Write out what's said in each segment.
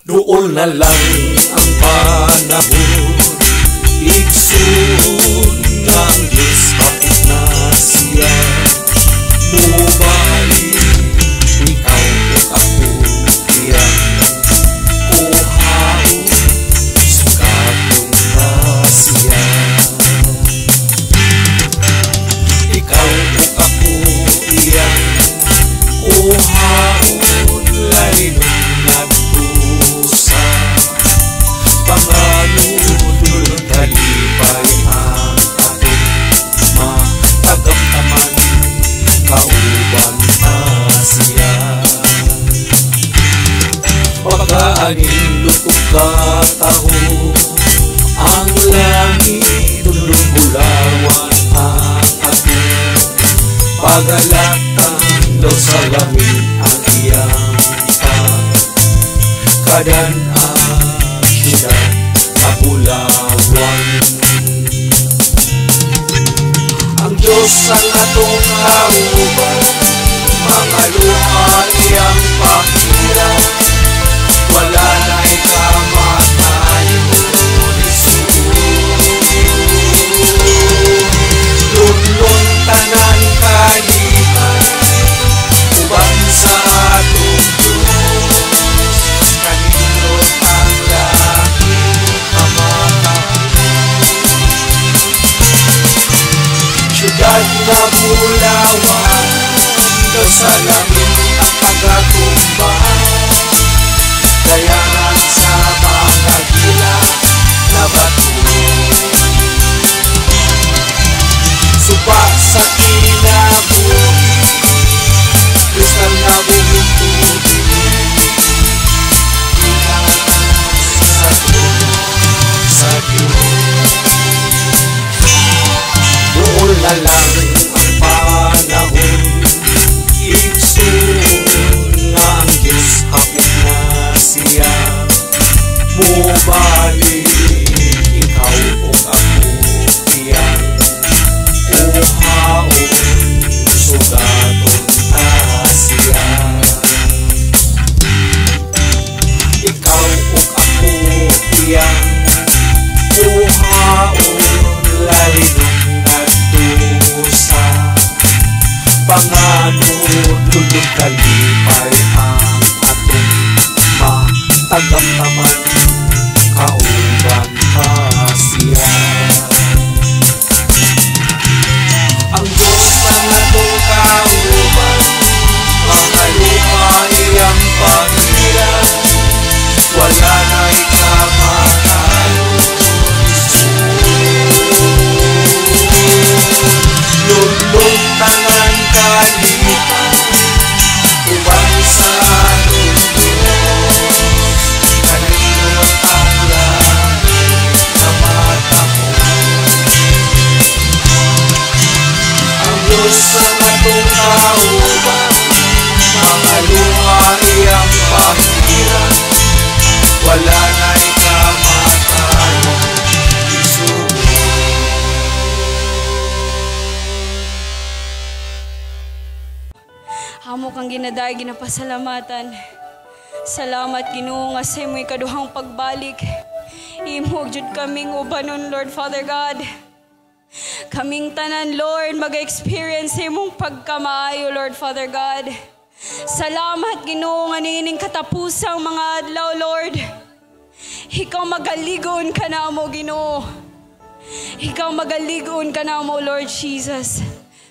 Duol na lang ang panahon, igsoon nga ang Diyos hapit na siya. Mubalik ikaw ug ako iyang kuhaon, sugaton ta siya. Ikaw ug ako iyang kuhaon, lalinon ngadto sa panganudlo, kalipay ang atong matagamtaman, kauban ta siya. Pagkaanindot ug kataho ang langit, dulong bulawan ang atong pagalatan, daw sa langit ang iyang pagkadan-an, siyudad kabulawan. Ang Diyos ang atong kauban, mga luha iyang pahira, wala na'y kamatayon, igsoon. Lunlun tanan kalipay, uban sa atong Diyos, kanindot ang langit kamatahon. Siyudad nga bulawan, daw sa langit ang pagatumba, dayangan sa mga gila na bato. Suba sa kinabuhi, kristal na buhing tubig, gikan sa trono sa Diyos. Duol na lang ang panahon, igsoon nga ang Diyos hapit na siya. Mubalik ikaw ug ako iyang kuhaon, sugaton ta siya. Ikaw ug ako iyang kuhaon, lalinon ngadto sa panganudlo, kalipay ang atong matagamtaman, kauban ta siya. Ang Diyos ang atong kauban, mga luha iyang pahira, wala na'y kamatayon, igsoon. Lunlun tanan kalipay, uban sa atong Diyos, kanindot ang langit nga matahom. Ang Diyos ang atong kauban, mga luha iyang pahira, wala na'y kamatayon, igsoon. Amo kang ginaday, ginapasalamatan. Salamat Ginoo nga sa imoy kaduhang pagbalik. Imo jud kaming ubanon, Lord Father God. Kaming tanan, Lord, mag-experience sa imong pagkamaayo, Lord Father God. Salamat Ginoo nga niining katapusang mga adlaw, Lord. Ikaw magaligon ka na mo, Ginoo. Ikaw magaligon ka na mo, Lord Jesus.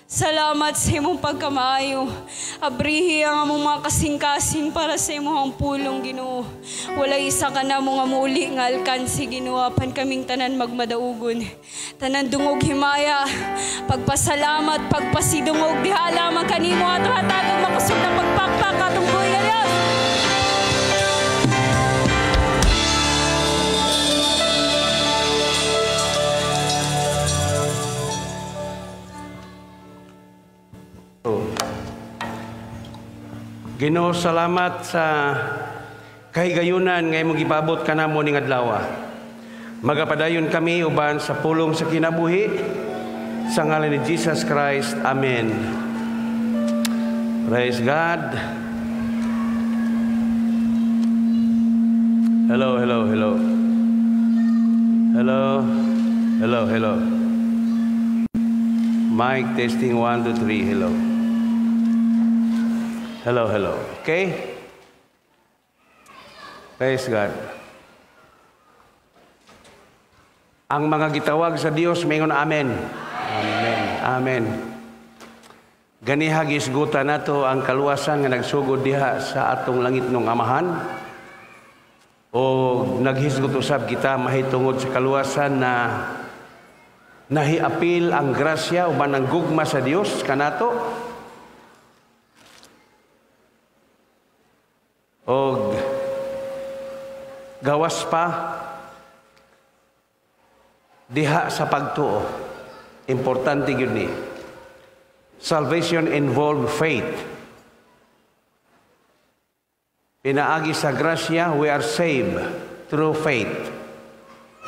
Salamat sa imong pagkamaayo. Abrihi ang among mga kasing-kasing para sa imong pulong, Ginoo. Walay isa ka na mo nga muuli nga alkansi, Ginoo. Apan kaming tanan magmadaugon. Tanan dungog himaya. Pagpasalamat, pagpasidungog, diha lamang kanimo ato hatagong makusog na pagpakpak atong buhi nga Dios. Ginoo, salamat sa kahigayunan nga imong gipabot kanamo ning adlaw. Magapadayon kami uban sa pulong sa kinabuhi sa ngalan ni Jesus Christ. Amen. Praise God. Hello, hello, hello. Hello, hello, hello. Mic testing, 1, 2, 3, hello. Hello, hello. Okay? Praise God. Ang mga gitawag sa Dios mingon amen. Amen. Amen. Ganiha gisgutan nato ang kaluwasan nga nagsugod diha sa atong langitnong Amahan. O naghisgot usab kita mahitungod sa kaluwasan na nahiapil ang grasya uban ang gugma sa Dios kanato. Og gawas pa diha sa pagtuo. Importante gyud ni. Salvation involve faith. Pinaagi sa grasya, we are saved through faith.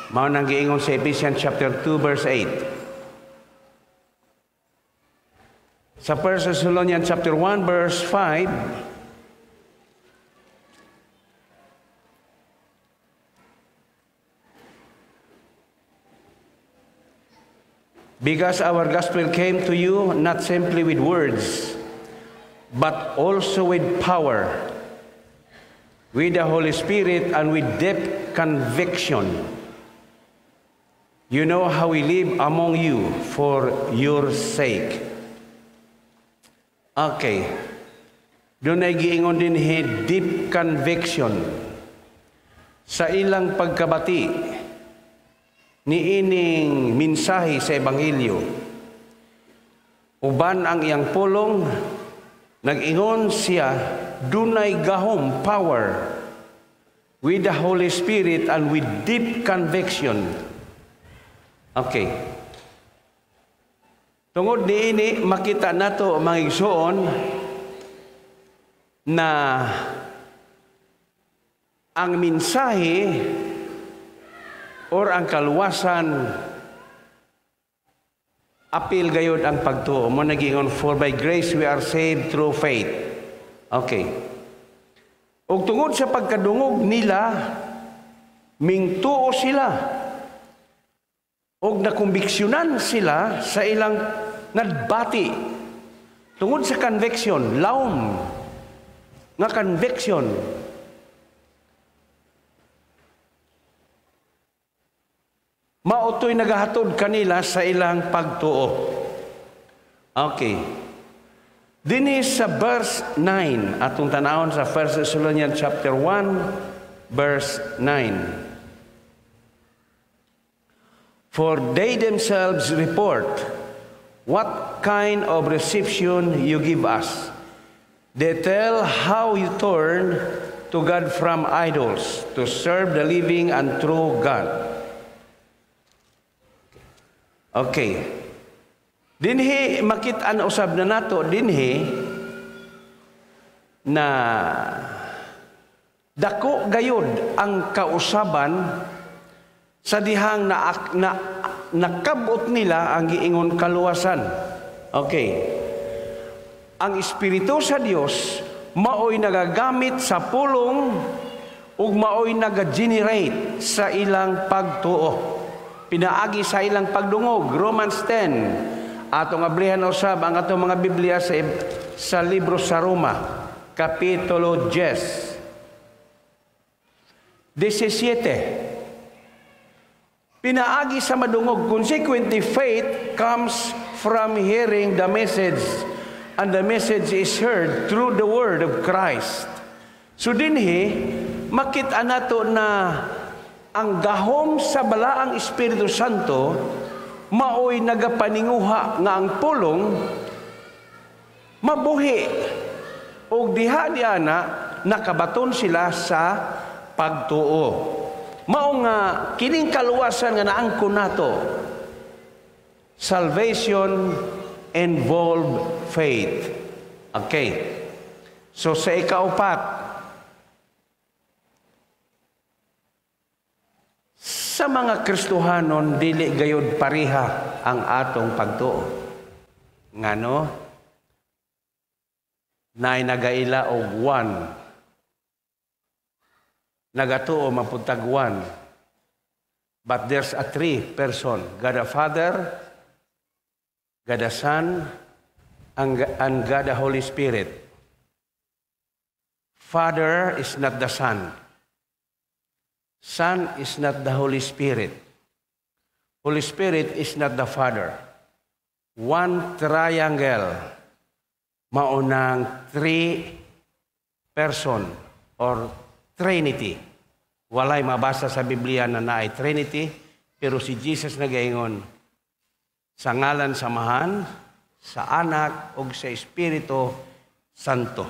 Mao nang giingon sa Ephesians chapter 2 verse 8. Sa 1 Thessalonians chapter 1 verse 5, because our gospel came to you not simply with words, but also with power, with the Holy Spirit and with deep conviction. You know how we live among you for your sake. Okay. Doon ay giingon din he deep conviction sa ilang pagkabati niining mensahe sa Ebanghelyo. Uban ang iyang pulong, nag-ingon siya, dunay gahom, power, with the Holy Spirit and with deep conviction. Okay. Tungod niini, makita nato mga igsoon na ang mensahe or ang kaluwasan apil gayod ang pagtuo. Mo nagingon, for by grace we are saved through faith. Okay. Og tungod sa pagkadungog nila, mingtuo sila. Og nakumbiksyonan sila sa ilang nadbati. Tungod sa conviction, laom nga conviction. Mautoy nagahatod kanila sa ilang pagtuo. Okay. Dinhi sa verse 9, atong tanawon sa 1 Thessalonians chapter 1, verse 9. For they themselves report what kind of reception you give us. They tell how you turn to God from idols to serve the living and true God. Okay. Dinhi makit-an usab na nato dinhi na dako gayud ang kausaban sa dihang nakabot nila ang giingon kaluwasan. Okay. Ang Espiritu sa Dios maoy nagagamit sa pulong ug maoy naga-generate sa ilang pagtuo. Pinaagi sa ilang pagdungog, Romans 10. Atong ablihan usab ang atong mga Biblia sa libro sa Roma, Kapitulo 10. 17. Pinaagi sa madungog, consequently faith comes from hearing the message, and the message is heard through the word of Christ. So dinhi, makita nato na ang gahom sa balaang Espiritu Santo maoy nagapaninguha nga ang pulong mabuhi og diha diana nakabaton sila sa pagtuo. Mao nga kining kaluwasan nga naangkon nato, salvation involve faith. Okay. So sa ikaupat, sa mga Kristohanon dili gayud pareha ang atong pagtuo. Ngano? Naay nagaila og one. Nagatuo man pud tag one. But there's a three person. God the Father, God the Son, and God the Holy Spirit. Father is not the Son. Son is not the Holy Spirit. Holy Spirit is not the Father. One triangle. Mao nang three person or Trinity. Walay mabasa sa Biblia na naay Trinity, pero si Jesus nagaingon sa ngalan sa Amahan, sa Anak ug sa Espiritu Santo.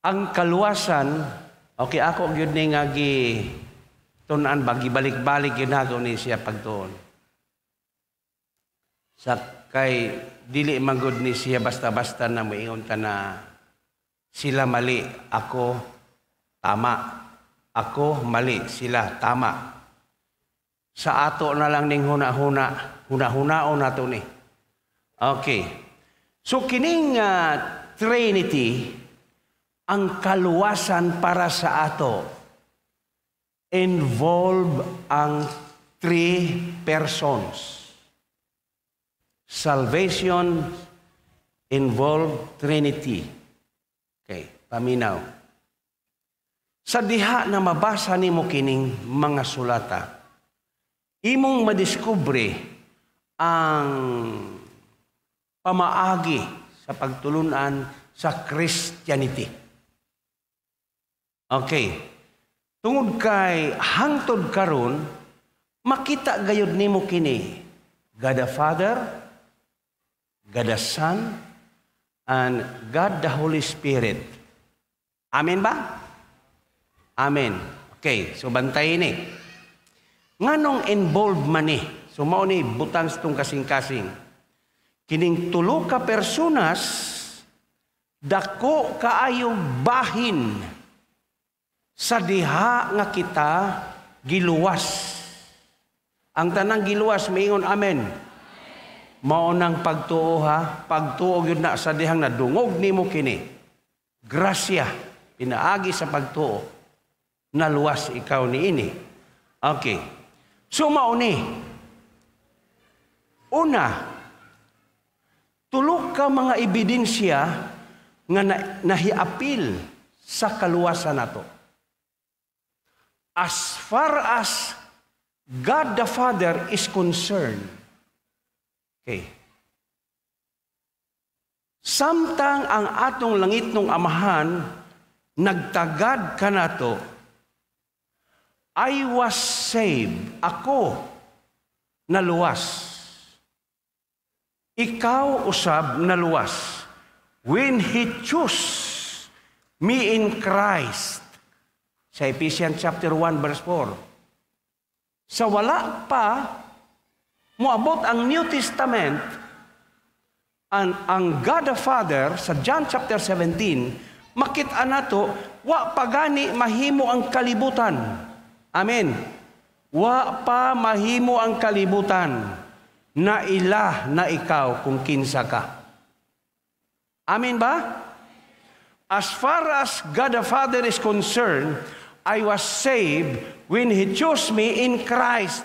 Ang kaluwasan, okay, ako gyud ni nga gi tun-an ba, gibalik-balik gyud nako ni siya pagtuon. Sa kay dili man gud ni siya basta-basta na moingon ta na sila mali, ako tama. Ako mali, sila tama. Sa ato na lang ning huna-huna, huna-hunaon nato ni. Okay. So kining Trinity, ang kaluwasan para sa ato involve ang three persons. Salvation involve Trinity. Okay, paminaw. Sa diha na mabasa nimo kining mga sulata, imong madiskubre ang pamaagi sa pagtulunan sa Christianity. Okay. Tungod kay hangtod karon makita gayud nimo kini, God the Father, God the Son, and God the Holy Spirit. Amen ba? Amen. Okay, so bantay ni. Nganong involved man ni? So mao ni butang sa tong kasing-kasing. Kining tulo ka personas dako kaayo bahin sa diha nga kita giluwas. Ang tanang giluwas miingon amen. Mao nang pagtuo ha, pagtuo gyud na sa dihang nadungog nimo kini. Grasya pinaagi sa pagtuo, naluwas ikaw niini. Okay. So mao ni. Una, tulo ka mga ebidensya nga nahiapil sa kaluwasan nato. As far as God the Father is concerned, okay. Samtang ang atong langitnong Amahan nagtagad kanato, I was saved. Ako naluwas. Ikaw usab naluwas. When He chose me in Christ. Sa Ephesians chapter 1 verse 4. Sa wala pa moabot ang New Testament, ang God the Father sa John chapter 17, makita nato wa pa gani mahimo ang kalibutan. Amen. Wa pa mahimo ang kalibutan na ila na ikaw kung kinsa ka. Amen ba? As far as God the Father is concerned, I was saved when He chose me in Christ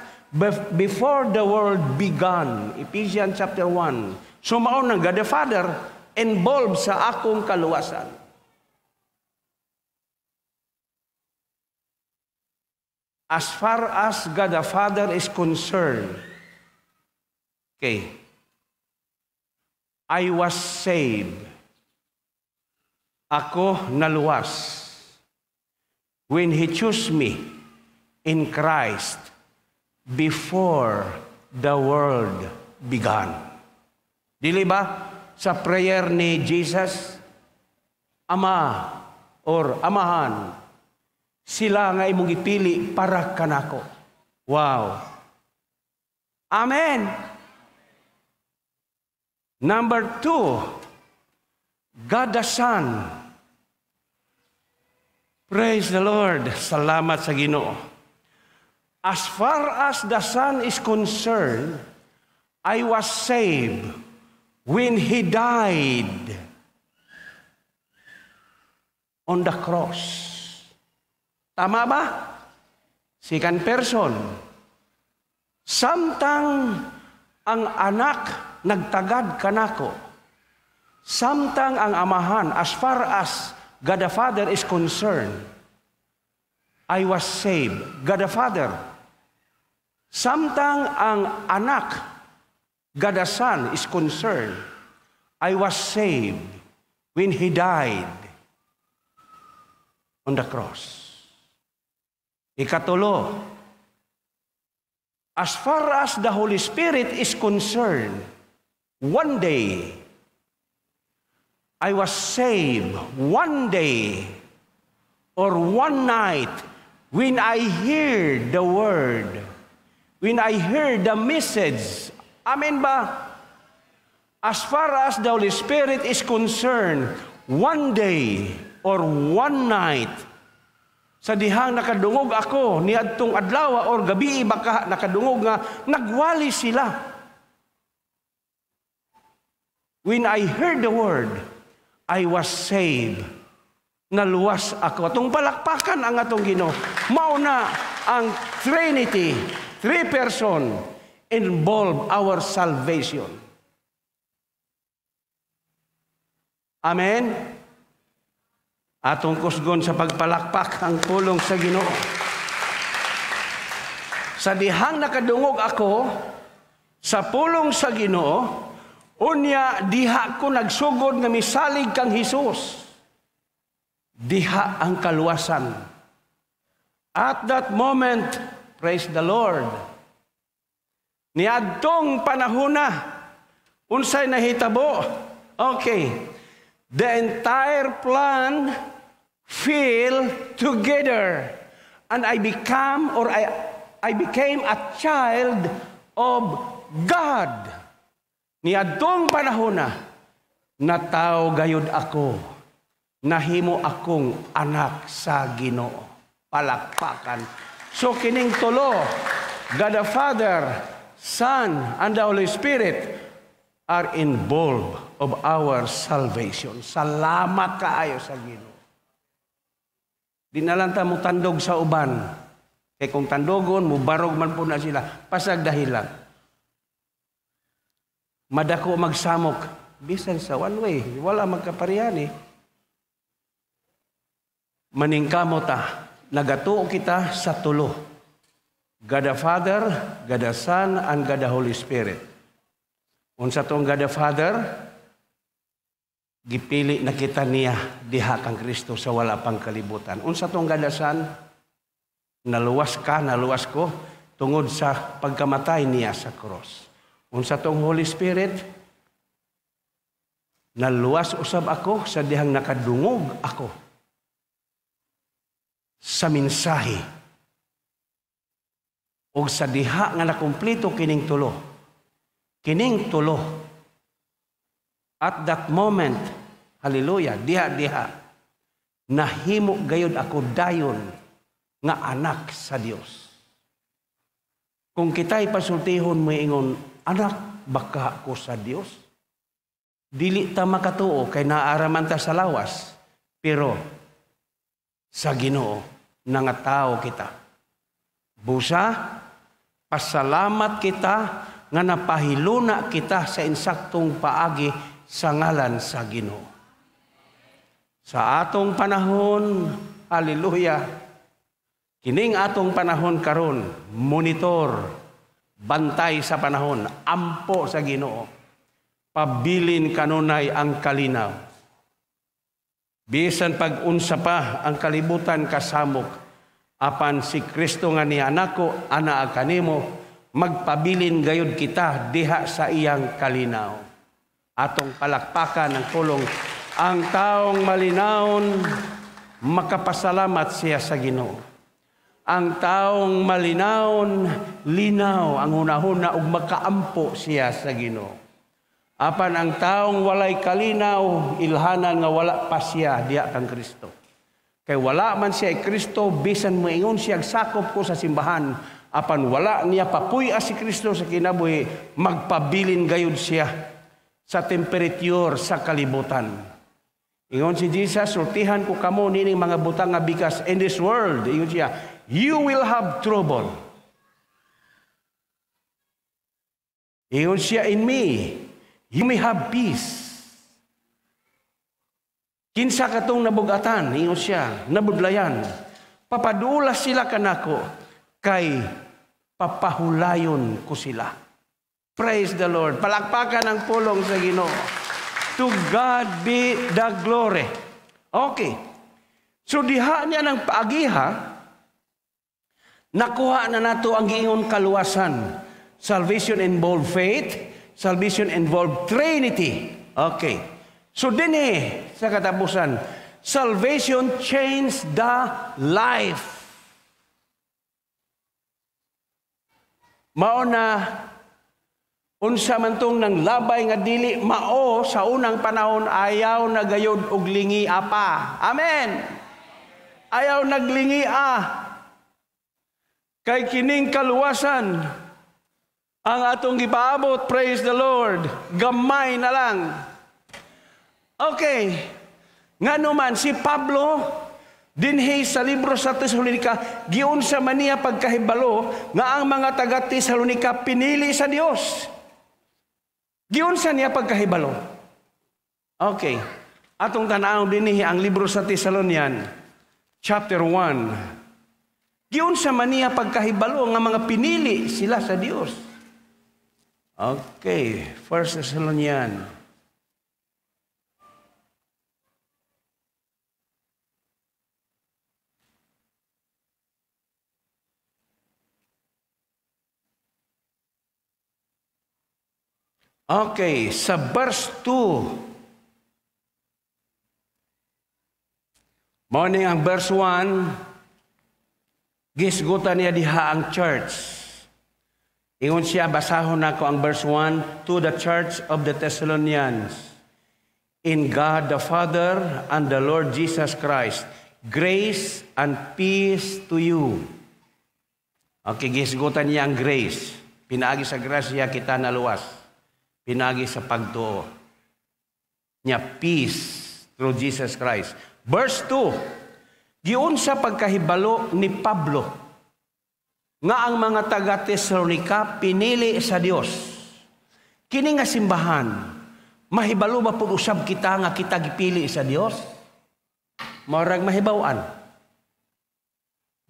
before the world began. Ephesians chapter 1. So mao nang God the Father involved sa akong kaluwasan. As far as God the Father is concerned, okay, I was saved. Ako naluwas when He chose me in Christ before the world began. Dili ba sa prayer ni Jesus, Ama or Amahan, sila nga imong gipili para kanako. Wow. Amen. Number 2, God the Son. Praise the Lord. Salamat sa Ginoo. As far as the Son is concerned, I was saved when He died on the cross. Tama ba? Second person. Samtang ang Anak nagtagad kanako, samtang ang Amahan, as far as God the Father is concerned, I was saved. God the Father. Samtang ang Anak, God the Son, is concerned, I was saved when He died on the cross. Ikatulo, as far as the Holy Spirit is concerned, one day, I was saved one day or one night when I heard the word, when I heard the message. Amen ba? As far as the Holy Spirit is concerned, one day or one night, sa dihang nakadungog ako niadtong adlaw or gabi baka nakadungog nga nagwali sila. When I heard the word, I was saved. Naluwas ako. Atong palakpakan ang atong Ginoo. Mao na ang Trinity, three person involve our salvation. Amen? Atong kusgon sa pagpalakpak ang pulong sa Ginoo. Sa dihang nakadungog ako sa pulong sa Ginoo, unya diha ko nagsugod nga misalig kang Hesus. Diha ang kaluwasan. At that moment, praise the Lord. Niadtong panahona, unsay nahitabo? Okay. The entire plan fell together and I become or I became a child of God. Niadtong panahona, nataw gayud ako, nahimo akong anak sa Ginoo. Palakpakan. So kining tulo, God the Father, Son, and the Holy Spirit are involved of our salvation. Salamat kaayo sa Ginoo. Di na lang ta mo tandog sa uban. Kay kung tandogon, mubarog man po na sila. Pasag dahilan. Madako magsamok. Bisan sa one way, wala magkaparihan eh. Maningkamo ta, nagatuo kita sa tulo. God the Father, God the Son, and God the Holy Spirit. Unsa tong God the Father, gipili na kita niya diha kang Kristo sa wala pang kalibutan. Unsa tong God the Son, naluwas ka, naluwas ko, tungod sa pagkamatay niya sa cross. Unsa tong Holy Spirit, naluwas usab ako sa dihang nakadungog ako sa mensahe. O sa diha nga nakumpleto kining tulo. Kining tulo. At that moment, hallelujah, diha-diha, nahimo gayud ako dayon nga anak sa Dios. Kung kita'y pasultihon mo ingon, anak baka ko sa Dios? Dili ta makatuo kay naaraman ta sa lawas, pero sa Ginoo nangatao kita. Busa, pasalamat kita nga napahiluna kita sa insaktong paagi sa ngalan sa Ginoo. Sa atong panahon, hallelujah, kining atong panahon karon, monitor, bantay sa panahon, ampo sa Ginoo. Pabilin kanunay ang kalinaw. Bisan pag-unsa pa ang kalibutan kasamok, apan si Kristo nga niya nako, ana kanimo, magpabilin gayud kita diha sa iyang kalinaw. Atong palakpakan ang pulong, ang taong malinawon, makapasalamat siya sa Ginoo. Ang taong malinawon, linaw ang hunahuna ug makaampo siya sa Ginoo. Apan ang taong walay kalinaw, ilhanan nga wala pa siya diha kang Kristo. Kay wala man siya ay Kristo, bisan moingon siya sakop ko sa simbahan, apan wala niya papuy-a si Kristo sa kinabuhi, magpabilin gayud siya sa temperature sa kalibutan. Ingon si Jesus, sultihan ko kamo nining mga butang nga because in this world, ingon siya, you will have trouble. Ingon siya, in me, you may have peace. Kinsa katong nabugatan, ingon siya, nabudlayan. Papadula sila kanako, kay papahulayon ko sila. Praise the Lord. Palakpakan ang pulong sa Ginoo. To God be the glory. Okay. So diha niya ng paagiha, nakuha na nato ang giingon kaluwasan. Salvation involved faith, salvation involved Trinity. Okay. So dinhi sa katapusan, salvation changed the life. Mao na unsa man tong nang labay nga dili mao sa unang panahon, ayaw na gayod og lingi apa. Amen. Ayaw naglingi a. Kay kining kaluwasan ang atong gipaabot, praise the Lord. Gamay na lang. Okay. Ngano man si Pablo dinhi sa libro sa Tesalonika, giunsa man niya pagkahibalo nga ang mga taga Tesalonika pinili sa Dios. Giunsa niya pagkahibalo. Okay. Atong tan-awon dinhi ang libro sa Thessalonian, chapter 1. Giunsa man niya pagkahibalo nga mga pinili sila sa Dios. Okay, First Thessalonian. Okay, sa verse 2. Morning ang verse 1, gisgutan niya diha ang church. Ingon siya, basahon nako ang verse 1, to the church of the Thessalonians, in God the Father and the Lord Jesus Christ, grace and peace to you. Okay, gisgutan niya ang grace. Pinaagi sa grasya kita naluwas. Pinagi sa pagtuo. Nya peace through Jesus Christ. Verse 2, giunsa pagkahibalo ni Pablo nga ang mga taga Tesalonika pinili sa Dios. Kini nga simbahan, mahibalo ba pud usab kita nga kita gipili sa Dios? Murag mahibaw-an.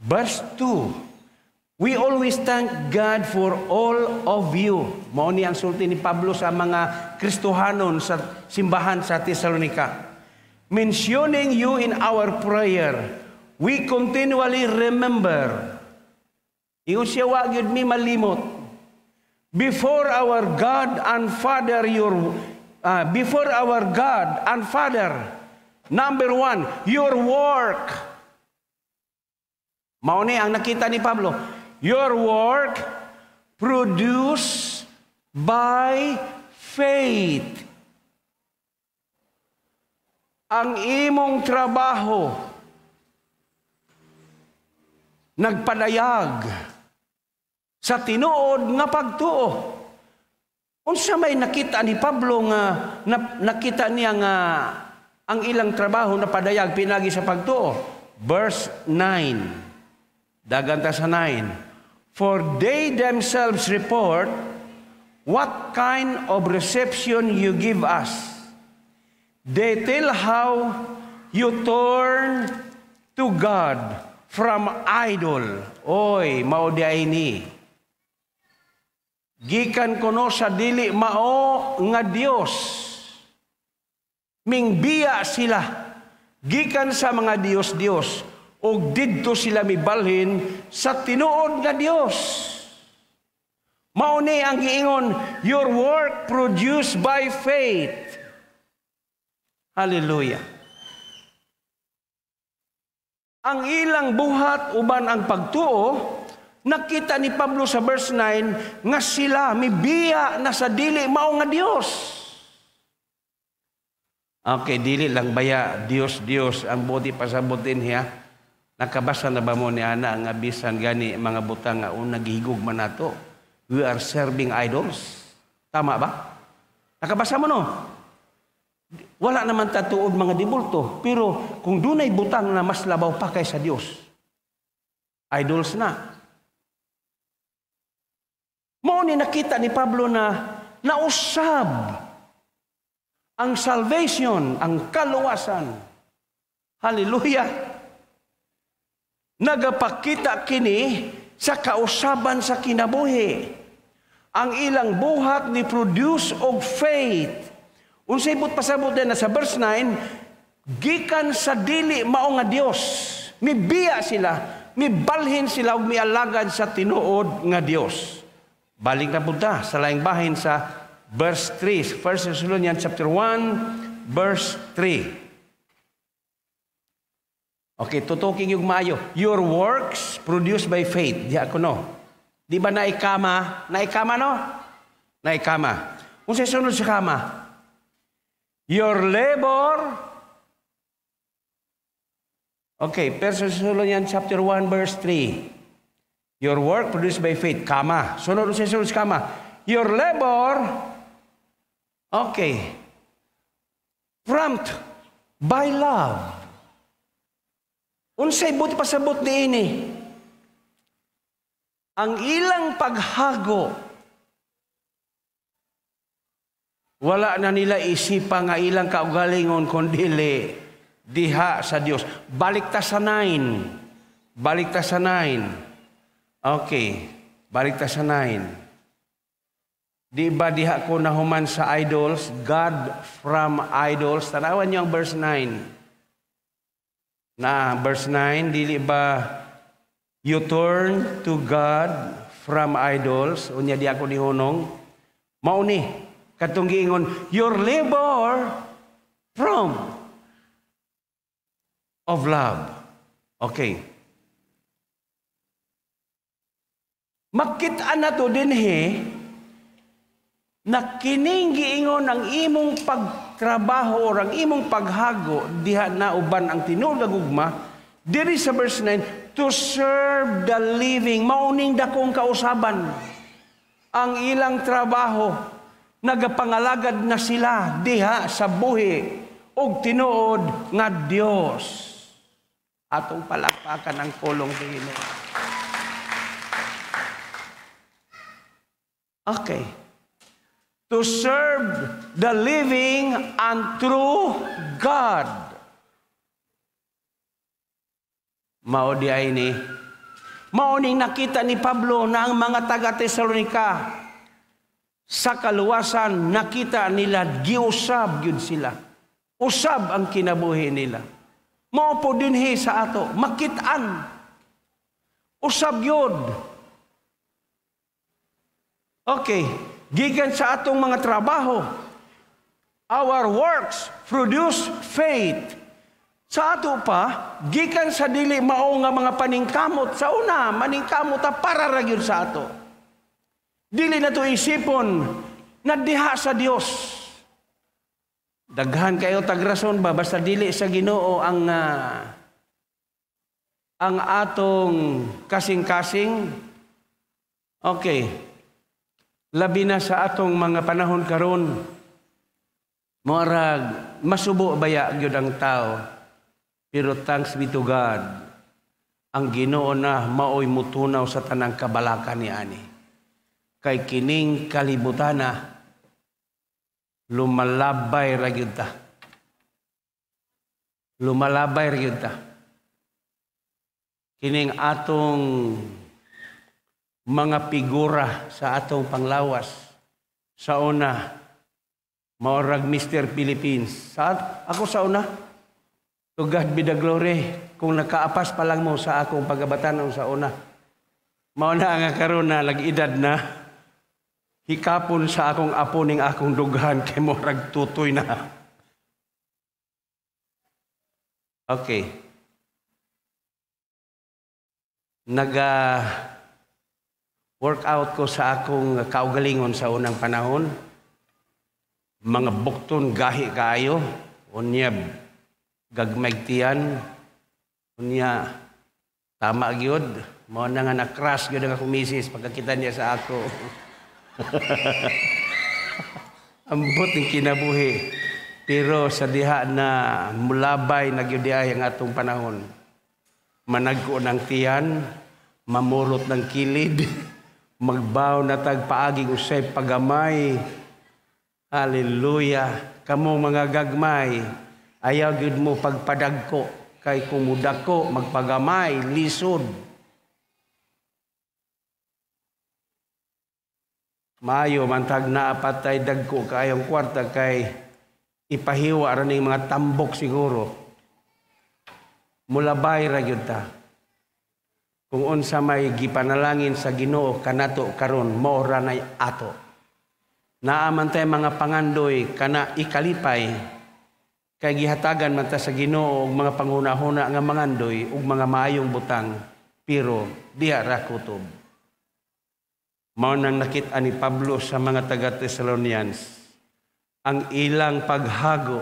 Verse 2, we always thank God for all of you. Mao ni ang sulti ni Pablo sa mga Kristohanon sa simbahan sa Tesalonika. Mentioning you in our prayer, we continually remember. Ingon siya, wa gyud mi malimot. Before our God and Father, before our God and Father, number one, your work. Mao ni ang nakita ni Pablo. Your work produced by faith. Ang imong trabaho nagpadayag sa tinuod nga pagtuo. Unsa may nakita ni Pablo nga nakita niya nga ang ilang trabaho napadayag pinagi sa pagtuo? Verse 9. Dagan ta sa 9. For they themselves report what kind of reception you give us. They tell how you turn to God from idol. Oy, mao di ay ni. Gikan kuno sa dili mao nga Dios. Mingbiya sila gikan sa mga Dios-Dios ug didto sila mibalhin sa tinuod nga Dios. Mao ni ang giingon, your work produced by faith. Hallelujah. Ang ilang buhat uban ang pagtuo, nakita ni Pablo sa verse 9 nga sila mibiya na sa dili mao nga Dios. Okay, dili lang baya Dios Dios ang buti pasabutin hiya. Nakabasa na ba mo ni ana nga bisan gani mga butang nga una gihigog man nato? We are serving idols. Tama ba? Nakabasa mo no? Wala naman tatuod mga dibulto, pero kung dunay butang na mas labaw pa kaysa Dios, idols na. Mao ni nakita ni Pablo na nausab ang salvation, ang kaluwasan. Hallelujah! Nagapakita kini sa kausaban sa kinabuhi. Ang ilang buhat ni produce og faith. Unsay but pasabot din na sa verse 9, gikan sa dili mao nga Dios, mibiya sila, mibalhin sila ug mialagad sa tinuod nga Dios. Balik na punta sa laing bahin sa verse 3, 1 Thessalonians chapter 1, verse 3. Okay, tutuking yung maayo. Your works produced by faith. Di ako no. Di ba naikama? Naikama no? Naikama. Unsay sunod sa kama? Your labor. Okay, 1 Thessalonians chapter 1 verse 3. Your work produced by faith. Kama. Sunod sa sunod sa kama. Your labor. Okay. Prompt by love. Unsay buti pasabot niini? Ang ilang paghago, wala na nila isipa nga ilang kaugalingon kundili diha sa Dios. Balik ta sa 9. Balik ta sa 9. Okay. Balik ta sa 9. Di ba diha ko nahuman sa idols? God from idols. Tanawan niyo ang verse 9. Na verse 9, dili ba you turn to God from idols? Unya di ako nihunong. Mao ni katong giingon, your labor from of love. Okay. Makita na to dinhi na kining giingon ang imong pagtrabaho o ang imong paghago diha na uban ang tinuod nga gugma diri sa verse 9, to serve the living. Mauning dakong kausaban ang ilang trabaho, nagapangalagad na sila diha sa buhi og tinuod nga Dios. Atong palakpakan ang pulong sa Ginoo. Okay. To serve the living and true God. Mao di ay ni. Mao ning nakita ni Pablo na ang mga taga Tesalonika sa kaluwasan, nakita nila giusab gyud sila. Usab ang kinabuhi nila. Mao po dinhi sa ato, makit-an. Usab gyud. Okay. Gikan sa atong mga trabaho, our works produce faith. Sa ato pa, gikan sa dili mao nga mga paningkamot sa una, maningkamot ta para ra gyud sa ato. Dili na to isipon na diha sa Dios. Daghan kayo tagrason ba basta dili sa Ginoo ang atong kasing-kasing. Okay. Labi na sa atong mga panahon karon, moarag masubo baya gyud ang tao. Pero thanks be to God, ang Ginoo na maoy mutunaw sa tanang kabalakan ni ani. Kay kining kalibutana lumalabay ra gyud ta. Lumalabay ra gyud ta. Kining atong mga figura sa atong panglawas sa una, maorag Mr. Philippines. Sa ako sa una, to God be the glory, kung nakaapas pa lang mo sa akong pagabatanon sa una. Mao na nga karon na nag-edad na, hikapon sa akong apo ning akong dughan kay morag tutoy na. Okay. Naga workout ko sa akong kaugalingon sa unang panahon. Mga bukton gahi kaayo, unya gagmagtian, unya tama gyud. Mao na nga na-crush gyud ang akong misis pagkakita niya sa ako. Ambot ng kinabuhi. Pero sa diha na mulabay na gyud ay ang atong panahon. Managko ng tiyan, mamurot ng kilid, magbaw na tag paaging usay pagamay. Hallelujah. Kamo mga gagmay, ayaw gyud mo pagpadagko kay kung mudako magpagamay lisod. Maayo man tag naa patay dagko kaayong kwarta kay ipahiwa ra ning mga tambok siguro. Mulabay ra gyud ta. Kung unsa may gipanalangin sa Ginoo kanato karon, mao ra nay ato. Naa man tay mga pangandoy kana ikalipay kay gihatagan man ta sa Ginoo og mga panghuna-huna nga mangandoy ug mga maayong butang, pero diha ra kutob. Mao nang nakit-an ni Pablo sa mga taga-Thessalonians ang ilang paghago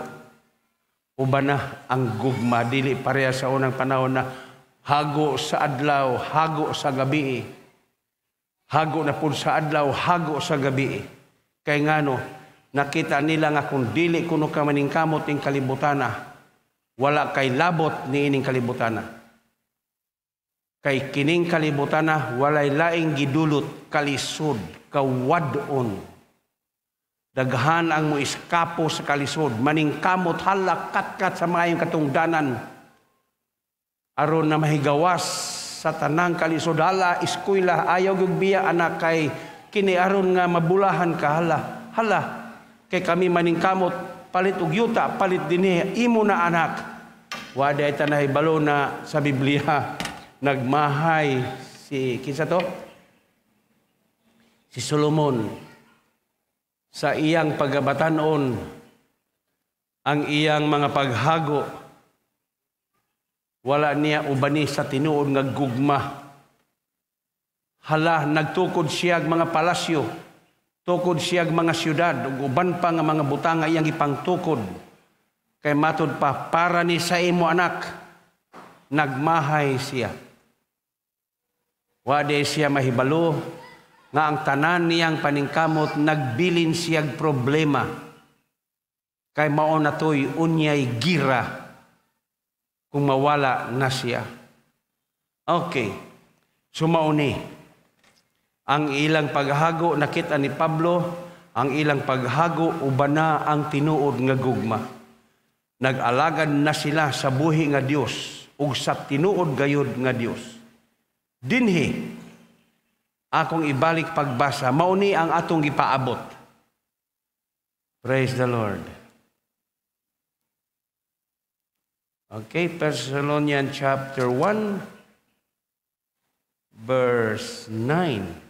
uban na ang gugma, dili pareha sa unang panahon na hago sa adlaw, hago sa gabi. Hago na pud sa adlaw, hago sa gabi. Kay ngano, nakita nila nga kung dili kuno ka maningkamot ning kalibutana, wala kay labot niining kalibutana. Kay kining kalibutana walay laing gidulot kalisod, kawad-on. Daghan ang moeskapo sa kalisod, maningkamot hala katkat sa maayong katungdanan aron na mahigawas sa tanang kalisod. Hala eskwela, ayaw gyud biya anak kay kini aron nga mabulahan ka. Hala, hala kay kami maningkamot palit og yuta, palit dinhi, imo na anak. Wa day ta nahibalo na sa Biblia nagmahay si kinsa to? Si Solomon sa iyang pagabatan-on, ang iyang mga paghago, wala niya ubani sa tinuod nga gugma. Hala, nagtukod siya mga palasyo, tukod siya mga syudad, ug uban pa nga mga butang nga iyang ipangtukod. Kay matud pa, para ni sa imo anak, nagmahay siya. Wa di siya mahibalo nga ang tanan niyang paningkamot nagbilin siyag problema. Kay mao na to'y unyay gira kung mawala na siya. Okay, sumauni. Ang ilang paghago nakita ni Pablo, ang ilang paghago ubana ang tinuod nga gugma. Nag-alagad na sila sa buhi nga Dios ug sa tinuod gayud nga Dios. Dinhi akong ibalik pagbasa, mao ni ang atong gipaabot. Praise the Lord. Okay, Thessalonians chapter 1, verse 9.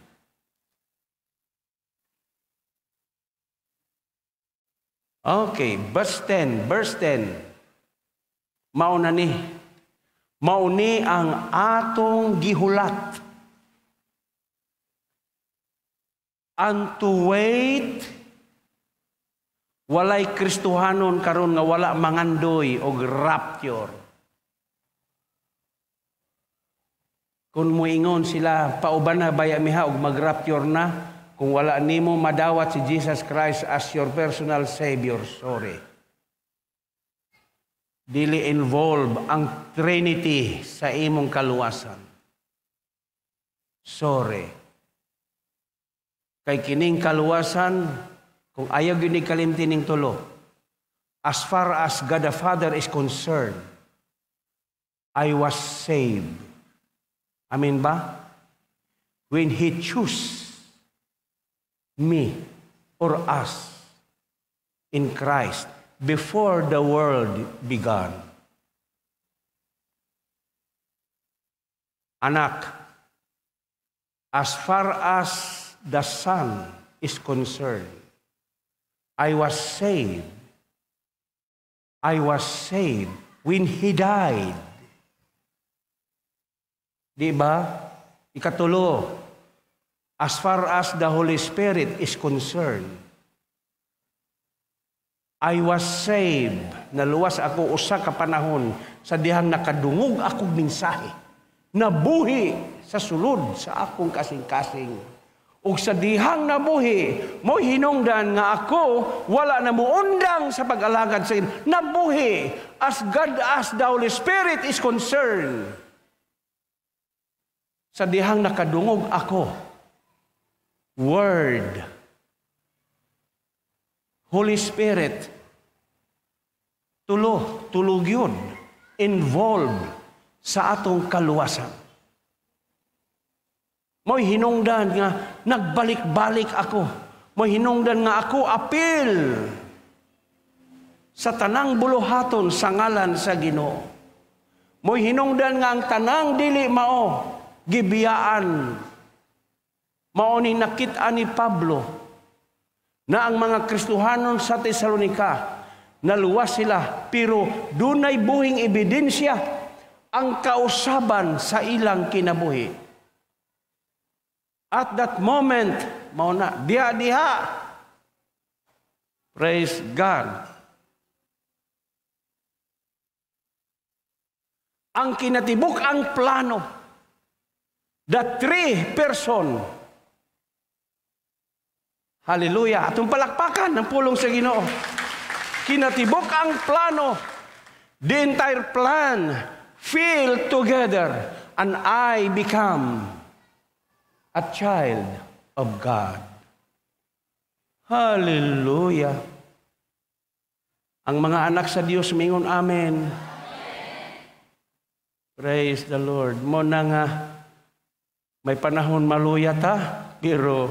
Okay, verse 10, verse 10. Mao na ni. Mao ni ang atong gihulat. And to wait, walay Kristohanon karon nga wala mangandoy og rapture. Kung muingon sila, pauban na baya miha og mag-rapture na, kung wala nimo madawat si Jesus Christ as your personal Savior, sorry. Dili involved ang Trinity sa imong kaluwasan. Sorry. Kay kining kaluwasan, kung ayaw gyud ni kalimti ning tulo, as far as God the Father is concerned, I was saved. Amen ba? When He chose me or us in Christ before the world began. Anak, as far as the Son is concerned, I was saved. I was saved when He died. Di ba? Ikatulo, as far as the Holy Spirit is concerned, I was saved. Naluwas ako usa ka panahon sa dihang nakadungog akong mensahe. Nabuhi sa sulod sa akong kasing-kasing. Ug sa dihang nabuhi, mo hinungdan nga ako wala na muundang sa pag-alagad sa Ginoo. Nabuhi as God, as the Holy Spirit is concerned. Sa dihang nakadungog ako, Word, Holy Spirit, tulo, tulog yun, involved sa atong kaluwasan. Mo'y hinungdan nga nagbalik-balik ako. Mo'y hinungdan nga ako apil sa tanang buluhaton sa ngalan sa Ginoo. Mo'y hinungdan nga ang tanang dili mao gibiyaan. Mao ni nakit-an ni Pablo na ang mga Kristohanon sa Tesalonika naluwas sila, pero dunay buhing ebidensya ang kausaban sa ilang kinabuhi. At that moment, mao na, diha-diha. Praise God. Ang kinatibuk ang plano, the three person. Hallelujah. Atong palakpakan ng pulong sa Ginoo. Kinatibuk ang plano, the entire plan, feel together, and I become a child of God. Hallelujah. Ang mga anak sa Dios mingon amen. Praise the Lord. Mo na nga may panahon maluya ta, pero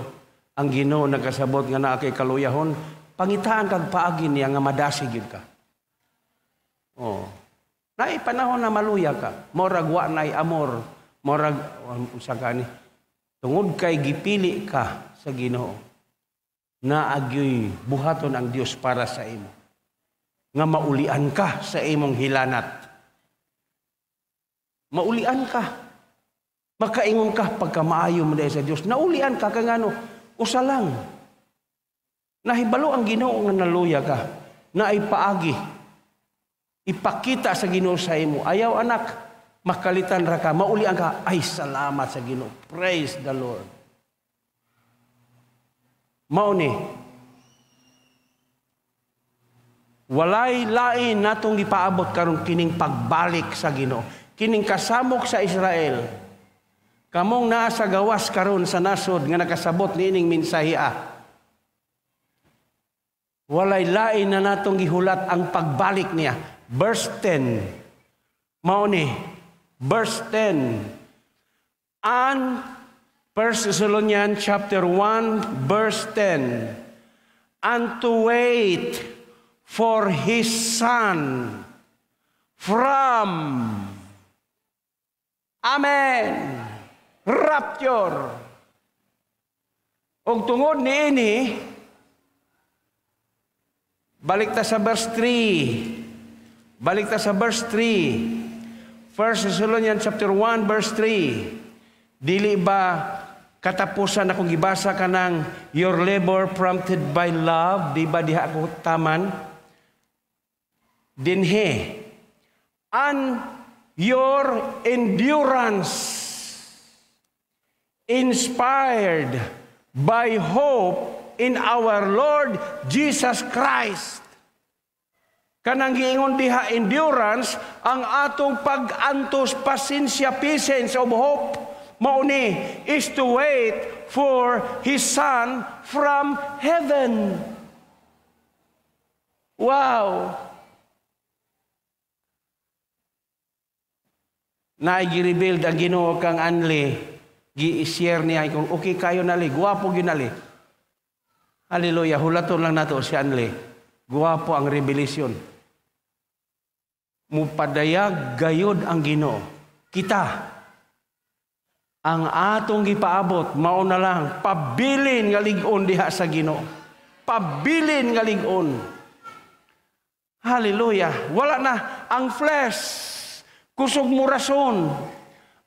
ang Ginoo nagkasabot nga naa kay kaluyahon, pangitaan kag paagi niya nga madasig gyud ka. Oh. Naay panahon na maluya ka, morag wa nay amor, morag unsa ka ni. Tungod kay gipili ka sa Ginoo, naagyoy buhaton ang Dios para sa imo. Nga maulian ka sa imong hilanat. Maulian ka. Makaingon ka pagkamaayo mo dahil sa Dios. Naulian ka kay ngano, usa lang. Nahibalo ang Ginoo nga naluya ka. Naay paagi. Ipakita sa Ginoo sa imo. Ayaw anak, makalitan ra ka, maulian ka. Ay, salamat sa Ginoo. Praise the Lord. Mao ni, walay lain natong gipaabot karon kining pagbalik sa Ginoo. Kining kasamok sa Israel. Kamong naa sa gawas karon sa nasod nga nakasabot niining mensahiya. Walay lain na natong gihulat ang pagbalik niya. Verse 10. Mao ni, verse 10. And 1 Thessalonians chapter 1 verse 10. And to wait for His Son from, Amen, rapture. Og tungod niini, balik ta sa verse 3. Balik ta sa verse 3. 1 Thessalonians chapter 1 verse 3. Dili ba katapusan akong gibasa kanang your labor prompted by love, di ba diha ako taman? Dinhi. And your endurance inspired by hope in our Lord Jesus Christ. Kanang giingon diha endurance, ang atong pag-antos, pasensya, patience of hope, mao ni is to wait for His Son from heaven. Wow! Naigi-rebuild ang Ginoo kang Anli, gi-share niya kung okay kayo nali, guwapo gyud nali. Hallelujah, hulaton lang nato si Anli. Guwapo ang revelation. Mupadayag gayod ang Ginoo. Kita ang atong gipaabot mao na lang pabilin nga lig-on diha sa Ginoo. Pabilin nga lig-on. Hallelujah. Wala na ang flesh. Kusog mo rason.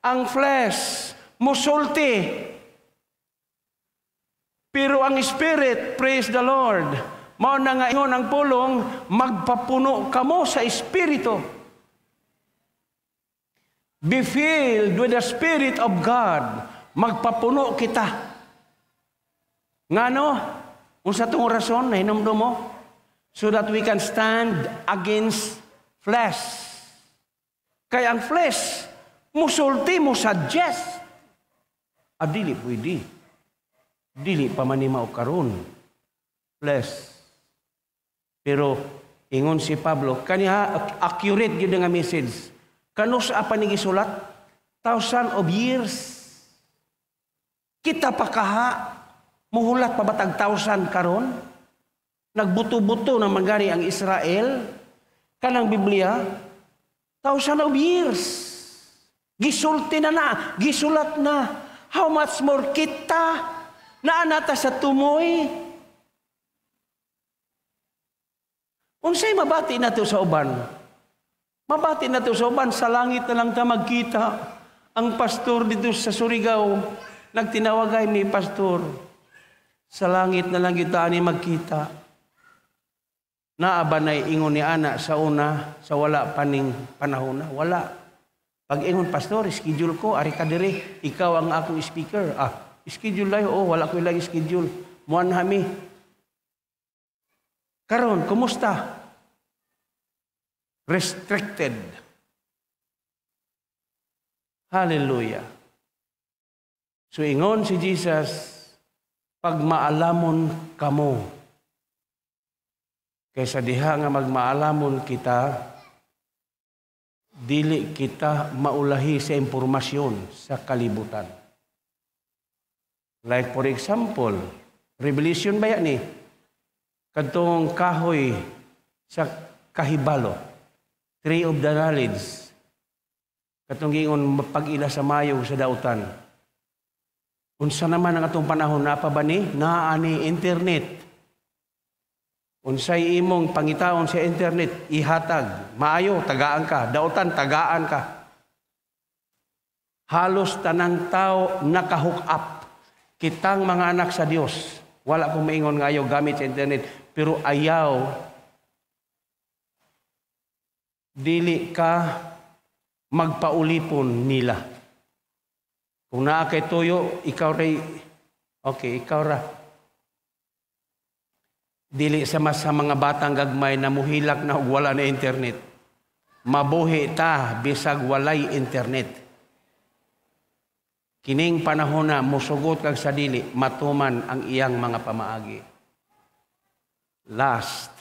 Ang flesh musulti. Pero ang spirit, praise the Lord. Mao na nga ingon ang pulong, magpapuno kamo sa espiritu. Be filled with the Spirit of God. Magpapuno kita. Ngano? Unsa tong rason na hinumdum mo? So that we can stand against flesh. Kay ang flesh, musulti mo suggest. Ah, dili pwede. Dili pa man ni mao karon. Flesh. Pero ingon si Pablo, kaniha accurate gyud nga message. Kanus-a pa ni gisulat? Thousand of years. Kita pa kaha, muhulat pa batag thousand karon? Nagbuto-buto na man gani ang Israel kanang Biblia, thousand of years. Gisulti na na, gisulat na. How much more kita naa nata sa tumoy? Unsay mabati nato sa uban? Mabati nato sa uban, sa langit na lang ta magkita. Ang pastor dito sa Surigao, nagtinawagay ni pastor. Sa langit na lang kita ani magkita. Naa ba nay ingon ni ana sa una, sa wala pa ning panahon na? Wala. Pag ingon, "Pastor, schedule ko, ari ka diri, ikaw ang akong speaker." Ah, schedule layo, oh, wala ko ilang schedule. Muan hami. Karon, kumusta? Restricted. Hallelujah. So ingon si Jesus, "Pagmaalamon kamo." Kaysa diha nga magmaalamon kita, dili kita maulahi sa impormasyon sa kalibutan. Like for example, Revelation ba yan eh? Kadtong kahoy sa kahibalo, tree of the knowledge, katong giingon mapag-ila sa mayo sa dautan. Unsa naman ang atong panahon, naa pa ba ni? Naa ni internet. Unsay imong pangitaon sa internet, ihatag. Maayo, tagaan ka. Dautan, tagaan ka. Halos tanang tao naka-hook up. Kitang mga anak sa Dios, wala kong maingon nga ayaw gamit sa internet, pero ayaw dili ka magpaulipon nila. Kung naa kay tuyo, ikaw ray, okay, ikaw ra. Dili sa mas sa mga batang gagmay na muhilak na og wala na internet. Mabuhi ta bisag walay internet. Kining panahon na musugot kag sa dili, matuman ang iyang mga pamaagi. Last,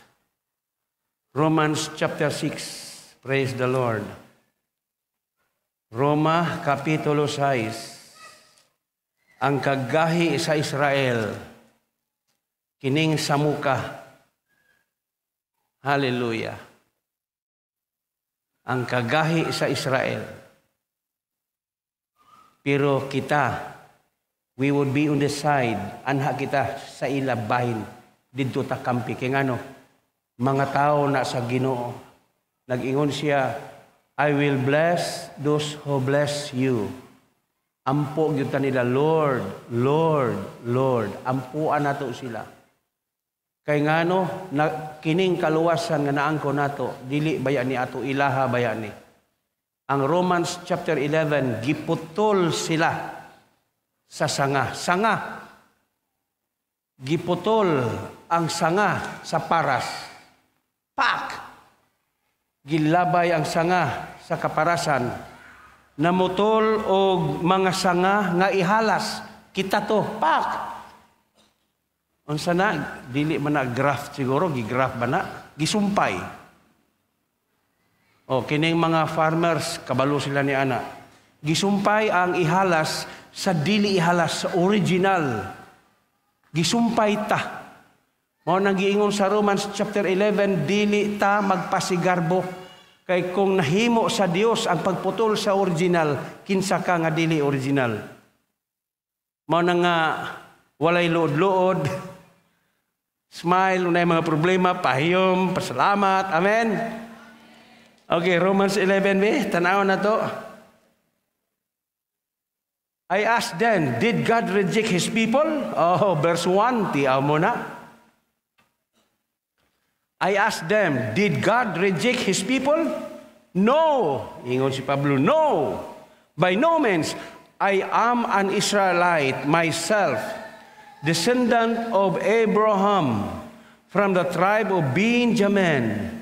Romans chapter 6. Praise the Lord. Roma Kapitulo 6. Ang kagahi sa Israel, kining samuka. Hallelujah. Ang kagahi sa Israel. Pero kita, we would be on the side, anha kita sa ila bahin, didto ta kampi. Kay ngano, mga tao na sa Ginoo. Nag-ingon siya, "I will bless those who bless you." Ampo gyud ta nila, "Lord, Lord, Lord." Ampuan nato sila. Kay ngano, na, kining kaluwasan nga naangko nato, dili baya ni ato, ilaha baya ni. Ang Romans chapter 11, giputol sila sa sanga. Sanga. Giputol ang sanga sa paras. Pak! Gilabay ang sanga sa kaparasan. Namutol og mga sanga nga ihalas. Kita to. Pak! Unsa na, dili man na graft siguro, gigraft ba na? Gisumpay. O, kining mga farmers, kabalo sila ni ana. Gisumpay ang ihalas sa dili ihalas, sa original. Gisumpay ta. Mao nang giingon sa Romans chapter 11, dili ta magpasigarbo. Kay kung nahimo sa Dios ang pagputol sa original, kinsa ka nga dili original? Mao na nga walay luod-luod, smile, unay mga problema, pahiyom, pasalamat, amen. Okay, Romans 11, be, tanaw na to. I ask then, did God reject His people? Oh, verse 1, tiaw mo na. I ask them, did God reject His people? No. Ingon si Pablo, "No. By no means. I am an Israelite myself, Descendant of Abraham from the tribe of Benjamin.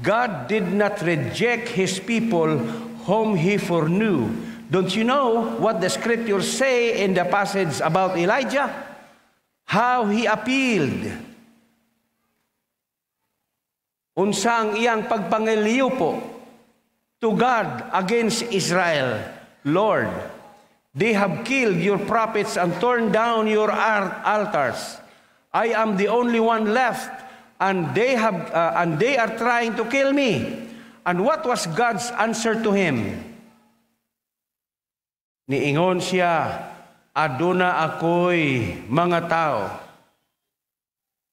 God did not reject His people whom He foreknew. Don't you know what the scriptures say in the passage about Elijah? How he appealed. Unsa ang iyang pagpangiliupo to God against Israel? "Lord, they have killed your prophets and torn down your altars. I am the only one left, and they are trying to kill me." And what was God's answer to him? Niingon siya, "Aduna ako'y mga tao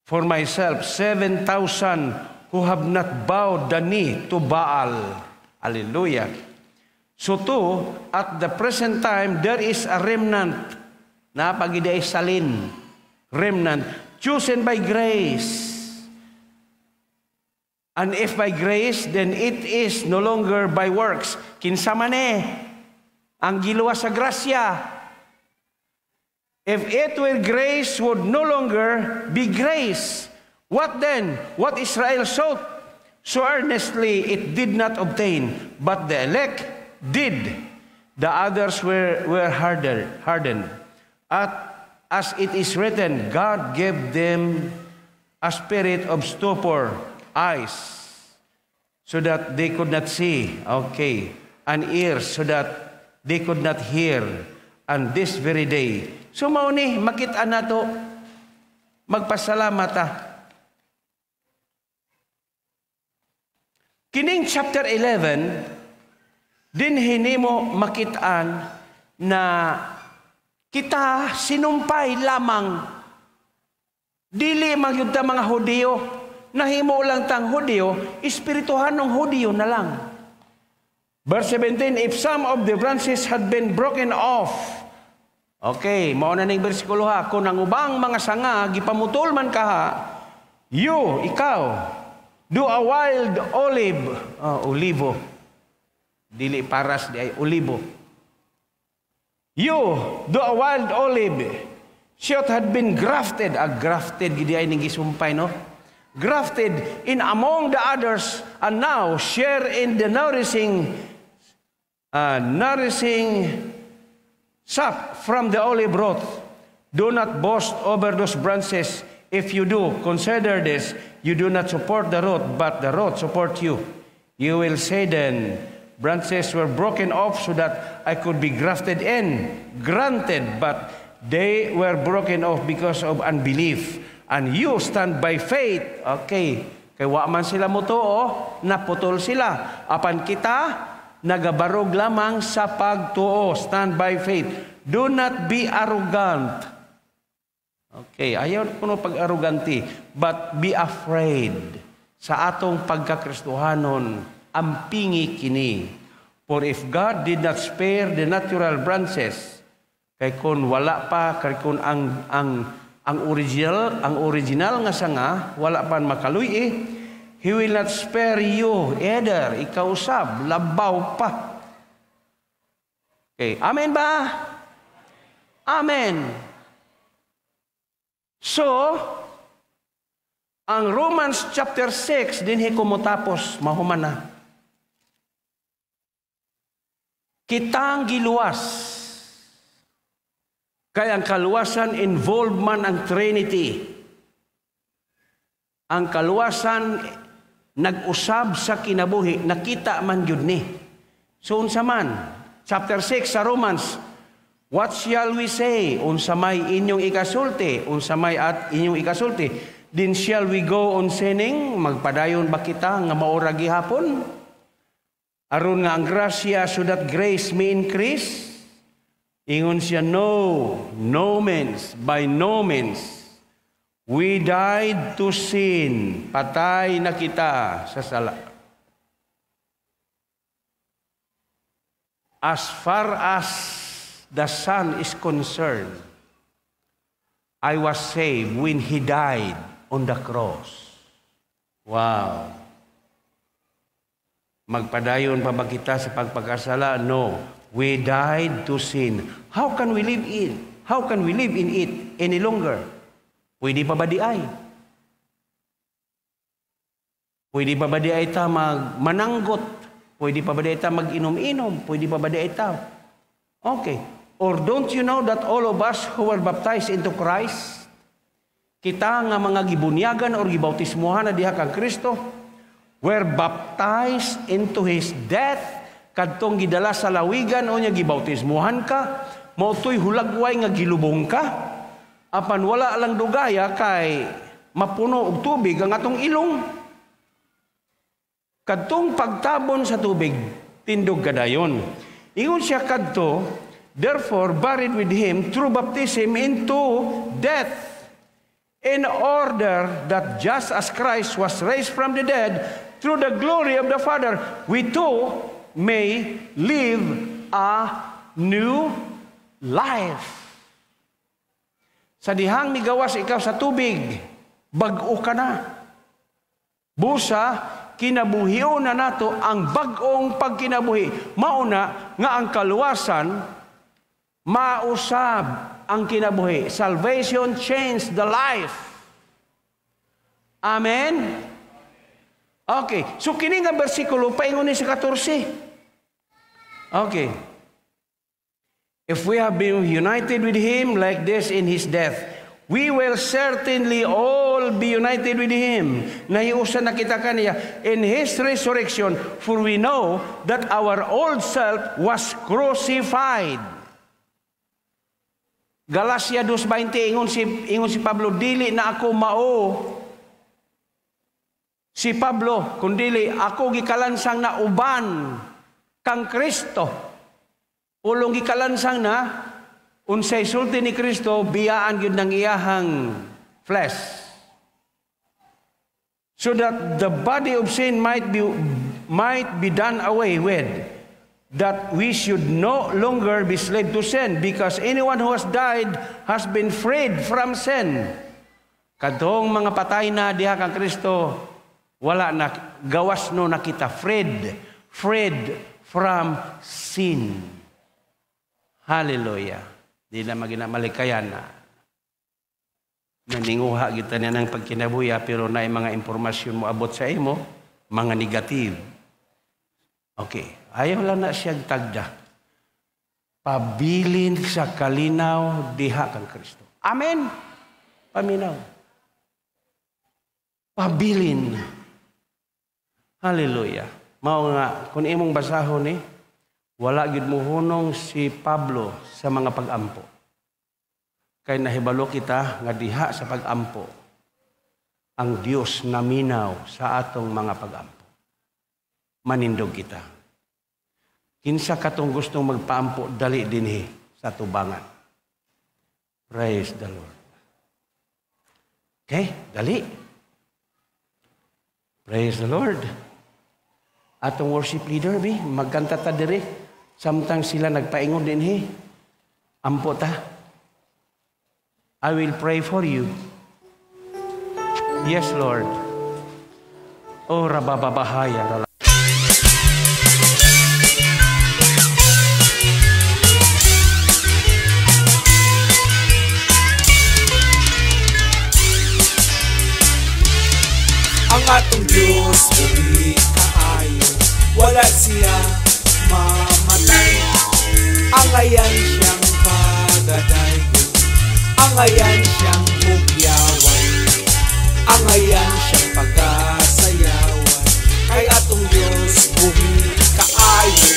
for myself, 7,000 who have not bowed the knee to Baal." Hallelujah. So too, at the present time, there is a remnant na pagiday salin. Remnant, chosen by grace. And if by grace, then it is no longer by works. Kinsa man eh, ang giluwas sa grasya? If it were grace would no longer be grace. What then? What Israel sought so earnestly, it did not obtain, but the elect did. The others were hardened. As it is written, "God gave them a spirit of stupor, eyes, so that they could not see," okay, "and ears, so that they could not hear, and this very day." So mao ni, makita nato, magpasalamat ta. Kining chapter 11, dinhi nimo makitaan na kita sinumpay lamang. Dili man gyud ta mga Hudiyo. Nahimo lang tang Hudiyo, espirituhanong Hudiyo na lang. Verse 17, if some of the branches had been broken off. Okay, mao na ning bersikulo ha. Kung ang ubang mga sanga gipamutol man kaha, you, ikaw, though a wild olive, oh, olivo. Dili paras di ay olibo. You, though a wild olive shoot had been grafted, ah, grafted gidi ay ning gisumpay, no? Grafted in among the others and now share in the nourishing sap from the olive root. Do not boast over those branches. If you do, consider this: you do not support the root, but the root support you. You will say then, "Branches were broken off so that I could be grafted in." Granted, but they were broken off because of unbelief. And you stand by faith. Okay. Kay wa man sila motuo, naputol sila. Apan kita, nagabarog lamang sa pagtuo. Stand by faith. Do not be arrogant. Okay, ayaw kuno pag-aroganti, but be afraid sa atong pagkakristuhanon, ampingi kini. For if God did not spare the natural branches, kay kung wala pa, kay kung ang original nga sanga wala pa makaluy, He will not spare you either. Ikaw usab, labaw pa. Okay, amen ba? Amen. So, ang Romans chapter 6, dinhi ko motapos, mahuman na. Kitang giluwas. Kaya ang kaluwasan, involved man ang Trinity. Ang kaluwasan nag-usab sa kinabuhi, nakita man gyud ni. So unsa man? Chapter 6 sa Romans, what shall we say? Unsa may inyong ikasulti? Unsa may at inyong ikasulti? Then shall we go on sinning? Magpadayon ba kita nga maura gihapon? Aron nga ang grasya, so that grace may increase? Ingon siya, "No, no means, by no means. We died to sin." Patay na kita sa sala. As far as the Son is concerned, I was saved when He died on the cross. Wow. Magpadayon pa ba kita sa pagpagkasala? No. We died to sin. How can we live in? How can we live in it any longer? Pwede pa ba di ay? Pwede pa ba di ay ta magmananggot? Pwede pa ba di ay ta mag-inom-inom? Pwede pa ba di ay ta? Okay. Or don't you know that all of us who were baptized into Christ, kita nga mga gibunyagan or gibautismuhan na diha kang Kristo, were baptized into His death, kadtong gidala sa lawigan o niya gibautismuhan ka, mao to'y hulagway nga gilubong ka, apan wala lang dugaya kay mapuno og tubig ang atong ilong. Kadtong pagtabon sa tubig, tindog kadayon. Ingon siya kadto, therefore buried with Him through baptism into death, in order that just as Christ was raised from the dead through the glory of the Father, we too may live a new life. Sa dihang migawas ikaw sa tubig, bag-o ka na. Busa, kinabuhion na nato ang bag-ong pagkinabuhi. Mauna nga ang kaluwasan, mausab ang kinabuhi. Salvation changed the life. Amen? Okay. So kini nga bersikulo, paingon ni sa 14. Okay. If we have been united with Him like this in His death, we will certainly all be united with Him. Nahiusan na kita kaniya in His resurrection, for we know that our old self was crucified. Galatia 2:20, ingon si Pablo, dili na ako mao si Pablo, kundili ako gikalansang na uban kang Kristo. Ulong gikalansang na, unsay sulti ni Kristo, biyaan gyud ng iyahang flesh. So that the body of sin might be done away with, that we should no longer be slave to sin, because anyone who has died has been freed from sin. Kadtong mga patay na diha kang Kristo, wala na, gawas no na kita, freed from sin. Hallelujah. Di na maginamalikayan na naninguha kita niya ng pagkinabuya, pero na mga impormasyon mo abot sa imo, mga negative. Okay, ayaw lang na siya tagda. Pabilin sa kalinaw diha kang Kristo. Amen. Paminaw. Pabilin. Hallelujah. Mao nga kung imong basahon ni, wala gyud mohunong si Pablo sa mga pag-ampo. Kay nahibalo kita nga diha sa pag-ampo, ang Dios naminaw sa atong mga pag-ampo. Manindog kita. Kinsa katong gustong magpaampo, dali dinhi sa tubangan. Praise the Lord. Okay, dali. Praise the Lord. Atong worship leader, bi, magkanta ta diri. Samtang sila nagpaingon dinhi. Ampo ta. I will pray for you. Yes, Lord. Oh, rabababahaya. Ang atong Diyos buhi kaayo, wala siya mamatay. Angayan siyang pagadayon, angayan siyang bugyawan, angayan siyang pagasayawan. Kay atong Diyos buhi kaayo,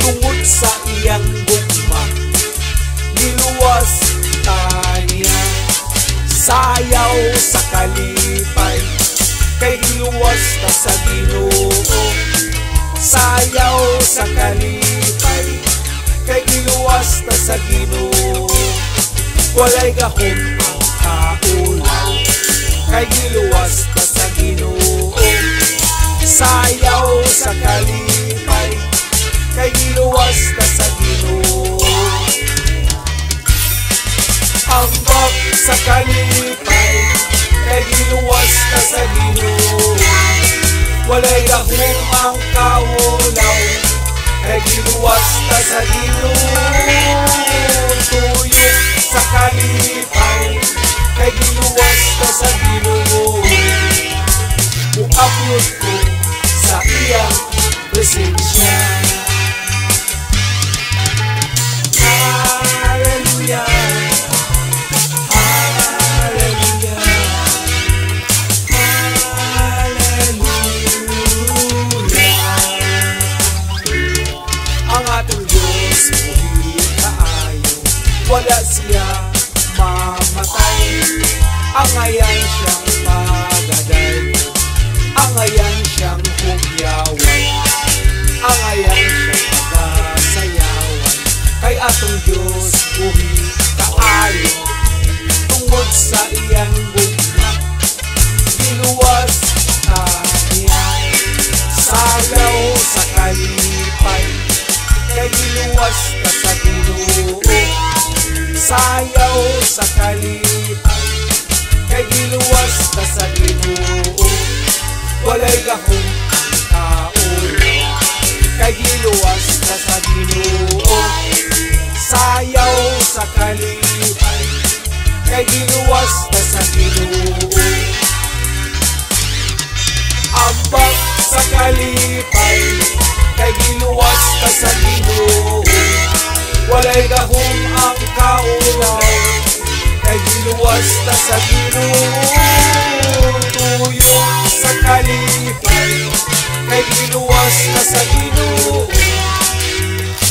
tungod sa iyang gugma, niluwas ta niya. Sayaw sa kalipay, kay giluwas ta sa Ginoo. Sayaw sa kalipay, kay giluwas ta sa Ginoo. Walay gahom ang kaulaw, kay giluwas ta sa Ginoo. Sayaw sa kalipay, kay giluwas ta sa Ginoo. Ambak sa kalipay, kay giluwas ta sa Ginoo. Walay gahom ang kaulaw, kay giluwas ta sa Ginoo. Tuyok Diyos buhi kaayo, wala siya mamatay. Angayan siyang pagadayon, angayan siyang hugyawan, angayan siyang pagasayawan. Kay atong Diyos buhi kaayo, tungod sa iyang gugma, giluwas ta niya. Sayaw sa kalipay, kay giluwas ta sa Ginoo. Sayaw sa kalipay, kay giluwas ta sa Ginoo. Walay gahom ang kaulaw, kay giluwas ta sa Ginoo. Sayaw sa kalipay, kay giluwas ta sa Ginoo. Ambak sa kalipay, kay giluwas ta sa Ginoo. Walay gahom ang kaulaw, kay giluwas ta sa Ginoo. Tuyo sa kalipay, kay giluwas ta sa Ginoo.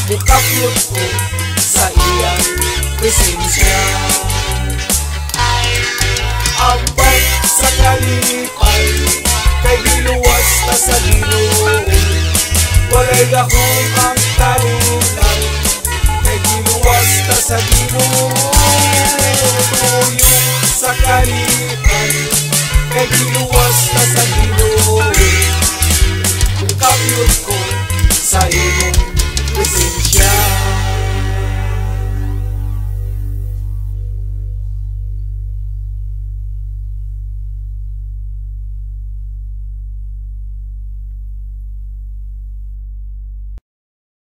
Mukaplot ko sa iyang presensya. Ambak sa kalipay, kay giluwas ta sa Ginoo. Walay gahom ang kalipay, kay giluwas ta sa Ginoo. Tuyo sa kalipay, kay giluwas